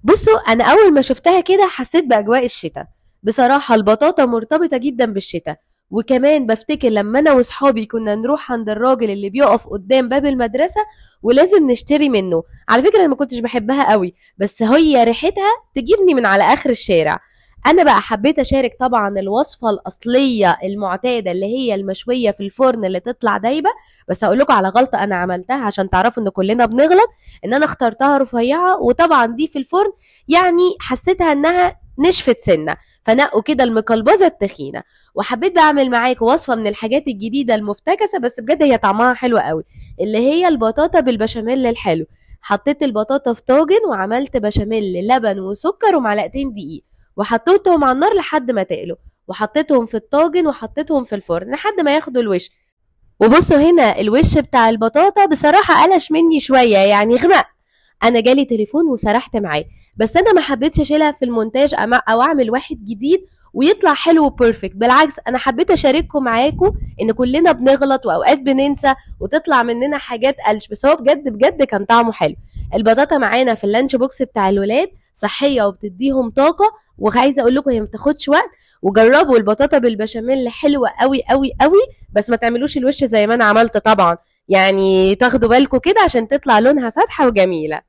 بصوا، انا اول ما شفتها كده حسيت باجواء الشتاء. بصراحة البطاطا مرتبطة جدا بالشتاء، وكمان بفتكر لما انا واصحابي كنا نروح عند الراجل اللي بيقف قدام باب المدرسة ولازم نشتري منه. على فكرة انا ما كنتش بحبها قوي، بس هي ريحتها تجيبني من على اخر الشارع. انا بقى حبيت اشارك طبعا الوصفة الاصلية المعتادة اللي هي المشويه في الفرن اللي تطلع دايبه، بس هقول لكم على غلطه انا عملتها عشان تعرفوا ان كلنا بنغلط، ان انا اخترتها رفيعة وطبعا دي في الفرن يعني حسيتها انها نشفت سنة، فنقوا كده المقلبزه التخينه. وحبيت بقى اعمل معاكم وصفه من الحاجات الجديدة المفتكسه، بس بجد هي طعمها حلو قوي، اللي هي البطاطا بالبشاميل الحلو. حطيت البطاطا في طاجن وعملت بشاميل لبن وسكر ومعلقتين دقيق، وحطيتهم على النار لحد ما تقلوا، وحطيتهم في الطاجن وحطيتهم في الفرن لحد ما ياخدوا الوش. وبصوا هنا الوش بتاع البطاطا بصراحة قلش مني شوية، يعني غمق. انا جالي تليفون وسرحت معاه، بس انا ما حبيتش اشيلها في المونتاج او اعمل واحد جديد ويطلع حلو perfect. بالعكس انا حبيت اشارككم معاكم ان كلنا بنغلط واوقات بننسى وتطلع مننا حاجات قلش، بس هو بجد بجد كان طعمه حلو. البطاطا معانا في ال lunch box بتاع الولاد صحية وبتديهم طاقة، وعايزه اقول لكم هي ما بتاخدش وقت. وجربوا البطاطا بالبشاميل حلوة قوي قوي قوي، بس ما تعملوش الوش زي ما انا عملت طبعا، يعني تاخدوا بالكم كده عشان تطلع لونها فاتحة وجميلة.